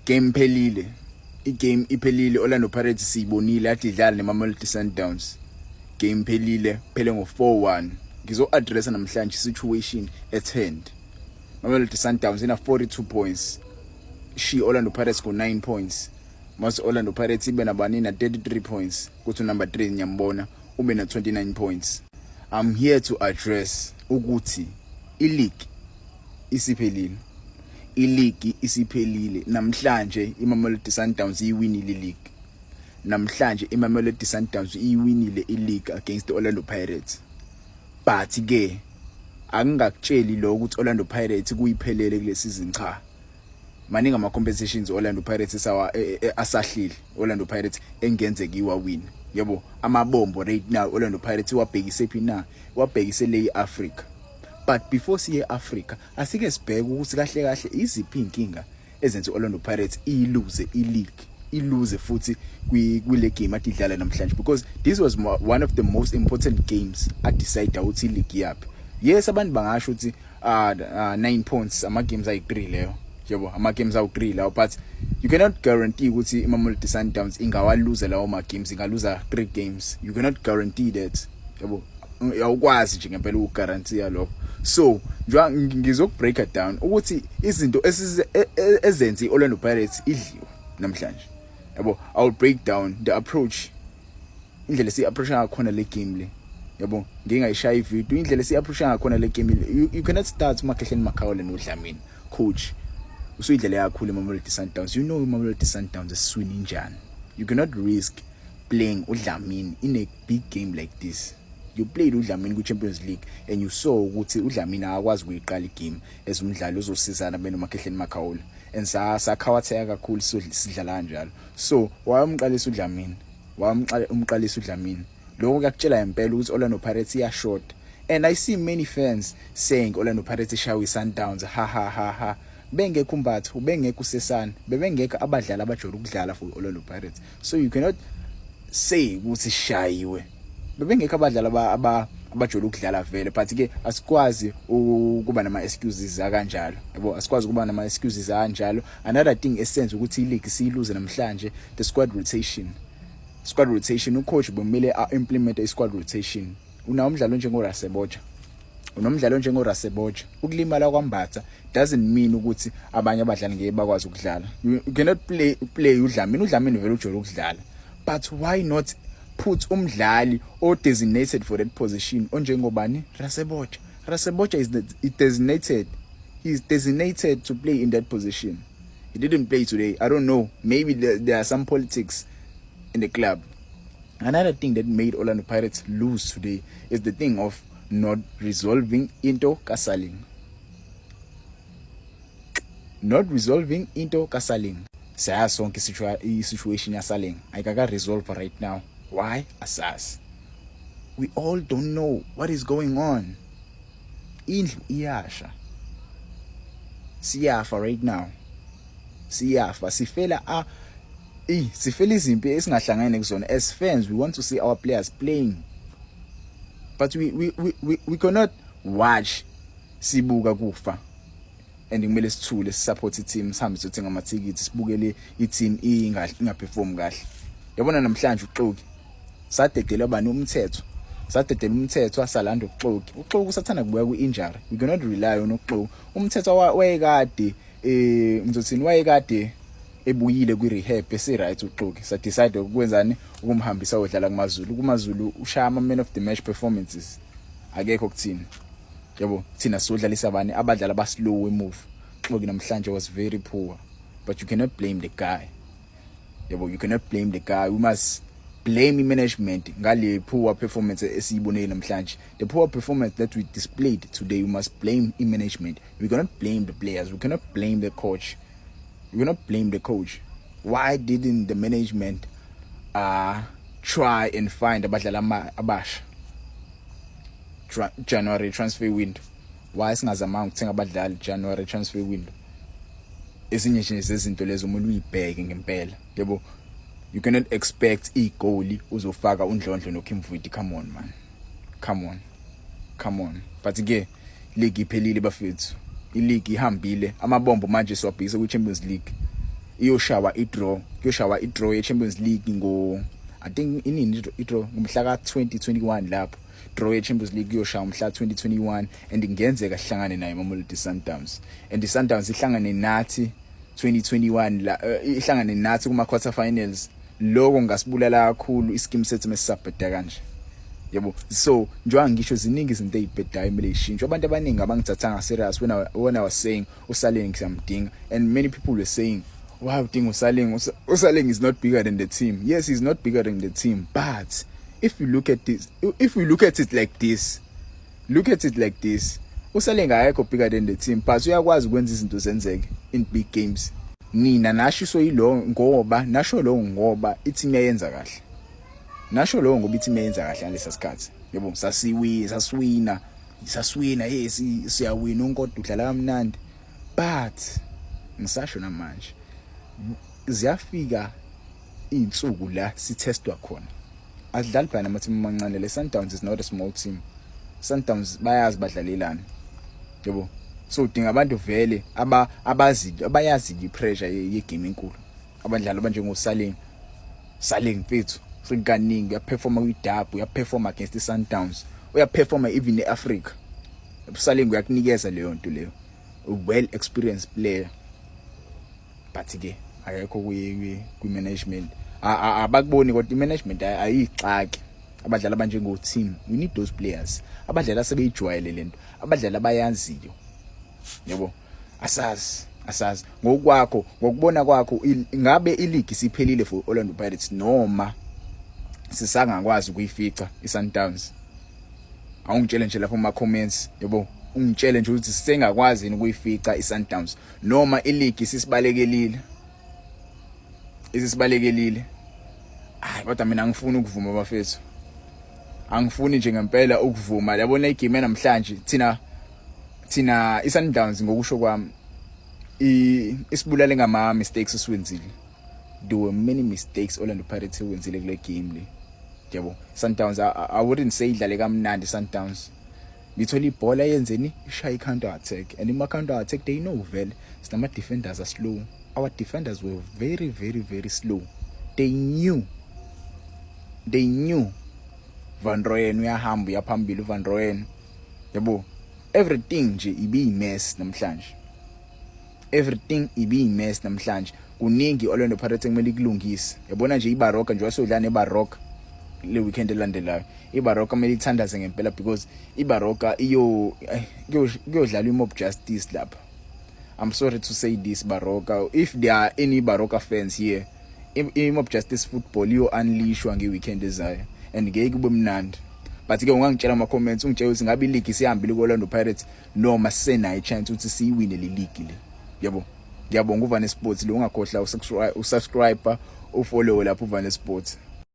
Game phelile, igame iphelile. Orlando Pirates siyibonile ade idlala neMamelodi Sundowns. Game phelile, phele ngo-4-1. Ngizo-addressa namhlanje situation at hand. Mamelodi Sundowns ina 42 points, she Orlando Pirates ngo-9 points. Mase Orlando Pirates ibe nabani na 33 points, kuthi number 3 ngiyambona ube na 29 points. I'm here to address ukuthi ileague isiphelile, iligi isiphelile. Namhlanje iMamelodi Sundowns iyiwinile ileague. Namhlanje iMamelodi Sundowns iyiwinile ileague against the Orlando Pirates, but ke angingakutsheli lo ukuthi Orlando Pirates kuyiphelele kule season. Cha, maningi ama competitions Orlando Pirates sawa asahlile Orlando Pirates engenzeka iwawina, yebo. Amabombo right now Orlando Pirates iwabhekise phi na? Wabhekise le eAfrica. But before siye eAfrica, asike sibheke ukuthi kahle kahle iziphi inkinga ezenze Orlando Pirates iluze ileague, iluze futhi kwile game ade idlala namhlanje, because this was one of the most important games a-decide ukuthi ileague yaphi. Yes, abantu bangasho ukuthi 9 points, ama games ayi3 leyo, yebo, ama games awu3 lawo, but you cannot guarantee ukuthi iMamelodi Sundowns ingawaluza lawo ma games, ingaluza 3 games. You cannot guarantee that, yabo. Awukwazi nje ngempela ukuguarantee lokho. So njengoba ngizokubreak it down ukuthi izinto ezenze iOrlando Pirates idliwe namhlanje, yabo. I will break down the approach, indlela esi-approach ngakhona le game le, yabo. Ngingayishaya ivideo indlela esi-approach ngakhona le game le. You cannot start uMakhehleni Makhaula noDlamini. Coach, usuyidlela kakhulu iMamelodi Sundowns. You know iMamelodi Sundowns esiswini injani. You cannot risk playing uDlamini in a big game like this. You played uDlamini ku-Champions League and you saw ukuthi uDlamini akakwazi ukuyiqala igame as umdlali ozosizana benoMakhehleni Makhaula, and sakhawatheka kakhulu sidlala kanjalo. So wayomqalisa uDlamini, wayomqala umqalisa uDlamini. Lokho kuyakutshela impela ukuthi Orlando Pirates iyashota. And I see many fans saying Orlando Pirates ishawe iSundowns, ha ha ha ha. Bengekho uMbatha, bengekho uSesane, bebengekho abadlali abajwayele ukudlala for Orlando Pirates, so you cannot say ukuthi shayiwe. Bebengekho abadlali abajwayele ukudlala vele, but ke asikwazi ukuba nama excuses akanjalo, yabo. Asikwazi ukuba nama excuses akanjalo. Another thing esenza ukuthi ileague siyiluze namhlanje, the squad rotation. Squad rotation, ucoach bomele a-implement i-squad rotation. Unawo umdlalo njengoRasebotja, unomdlalo njengoRasebotja. Ukulimala kwaMbatha doesn't mean ukuthi abanye abadlali ngeke bakwazi ukudlala. You cannot play uDlamini. UDlamini vele ujwayele ukudlala, but why not put umdlali o designated for that position onjengobani? Rasebotja. Rasebotja is designated, he is designated to play in that position. He didn't play today. I don't know, maybe there are some politics in the club. Another thing that made Orlando Pirates lose today is the thing of not resolving into kaSaleng, not resolving into kaSaleng. Siyazi sonke i-situation yaSaleng ayikaka resolve right now. Why? Asazi. We all don't know what is going on. Indlu iyasha, siyafa right now, siyafa, sifela a sifela izimpi esingahlangene kuzona. As fans, we want to see our players playing, but we cannot watch, sibuka kufa, and kumele sithule, sisupport i-team, sihambe siyothenga amathikithi, sibukele i-team ingaperform kahle. Yabona namhlanje uXoki sadedela bani umthetho, sadedela umthetho, asalanda uXoki. UXoki usathanda kubuya ku-injury. We cannot rely on uXoki. Umthetho wayekade, ngizothini, wayekade ebuyile kwi-rehab, ese-right uXoki. Sa-decide ukwenzani? Ukumhambisa odlala kuMaZulu. KuMaZulu ushaya ama-man of the match performances, akekho kuthina, yabo. Thina sodlalisa abani? Abadlali abaslow emuva. Xoki namhlanje was very poor, but you cannot blame the guy, yabo. You cannot blame the guy. We must blame i-management ngale poor performance esiyibonile namhlanje. The poor performance that we displayed today, we must blame i-management. We cannot blame the players, we cannot blame the coach, we cannot blame the coach. Why didn't the management try and find abadlali abasha January transfer window? Why singazamanga ukuthenga abadlali January transfer window? Ezinye nje zezinto lezo umuntu uyibheke ngempela, yebo. You cannot expect igoli uzofaka uNdlondlo noKimvuidi. Come on, man, come on, come on. But ke league iphelile, bafethu, ileague ihambile. Amabombo manje siwabhekisa ku-Champions League. Iyoshawa i-draw, kuyoshawa i-draw ye-Champions League ngo, I think, inini i-draw? Ngomhla ka-2021 lapho. Draw ye-Champions League kuyoshawa mhla 2021 and kungenzeka sihlangane nayo iMamelodi Sundowns, and i-Sundowns ihlangane nathi 2021 la, ihlangane nathi kuma quarter finals. Lokho ngasibulala kakhulu iskim sethu mesisabheda kanje, yabo. So njengoba ngisho, ziningi izinto ezibhedayo kumele zishintshwe. Abantu abaningi abangithathanga serious when I was saying uSaleng siyamdinga, and many people were saying, "Wow, udinga uSaleng? USaleng is not bigger than the team." Yes, he's not bigger than the team, but if you look at this, if you look at it like this, look at it like this, uSaleng akekho bigger than the team, but uyakwazi ukwenza izinto zenzeke in big games. Nina nasho yilo ngoba nasho lo ngoba i-team yayenza kahle, nasho lo ngoba i-team yayenza kahle ngalesa sikhathi, yabo. Sasiwi sasiwina sasiwina, yes, siyawina, uNkodo udlala kamnandi, but ngisasho namanje, ziyafika izinsuku la sithestwa khona. Asidlali phela nama-team amancane. Le Sundowns is not a small team. Sundowns bayazi badlalelana, yabo. So udinga abantu vele aba abazi abayazi i-pressure ye-game enkulu, abadlali abanjengoSaleng. Saleng mfethu, sekaningi uyaperforma kwi-derby, uyaperforma against i-Sundowns, uyaperforma even e-Africa. Saleng uyakunikeza leyo nto leyo, well experienced player, but ke akekho kwi management, abakuboni, kodwa i-management ayixaki abadlali abanjengo team. We need those players, abadlali asebeyijwayele lento, abadlali abayaziyo, yabo. Asazi ngokwakho, ngokubona kwakho, ngabe ileague isiphelile for Orlando Pirates noma sisangakwazi ukuyifica iSundowns? Awungitshele nje lapho kuma comments, yabo, ungitshele nje ukuthi sisengakwazi yini ukuyifica iSundowns noma ileague isisibalekelile, isisibalekelile. Hayi, kodwa mina angifuni ukuvuma, bafethu, angifuni nje ngempela ukuvuma. Yabona igame namhlanje, thina iSundowns, ngokusho kwami, isibulale ngama mistakes esiwenzile. There were many mistakes Orlando Pirates ewenzile kule game le, yabo. Sundowns, I wouldn't say idlale kamnandi. Sundowns ngithola ibhola, yenzeni? Ishaya counter attack, and ima counter attack, they know vele sinama defenders are slow. Our defenders were very, very, very slow. They knew Van Rooyen uyahamba, uyaphambili uVan Rooyen, yabo. Everything nje ibiyimess namhlanje, everything ibiyimess namhlanje. Kuningi Orlando Pirates ekumele ikulungise, yabona nje iBaroka nje, wasodlala neBaroka le weekend elandelayo. IBaroka kumele ithandaze ngempela because iBaroka iyo kuyodlala iMob Justice lapha. I'm sorry to say this, Baroka, if there are any Baroka fans here, iMob Justice football iyo unleashwa ngeweekend ezayo and ngeke kube mnandi. But ke ungangitshela ama comments, ungitshela ukuthi ngabe ileague isihambile ku Orlando Pirates noma sisenayo chance ukuthi siyiwine le league le, yabo. Ngiyabonga. uVane Sports lo, ungakhohlwa usubscribe, ufollow lapho uVane Sports.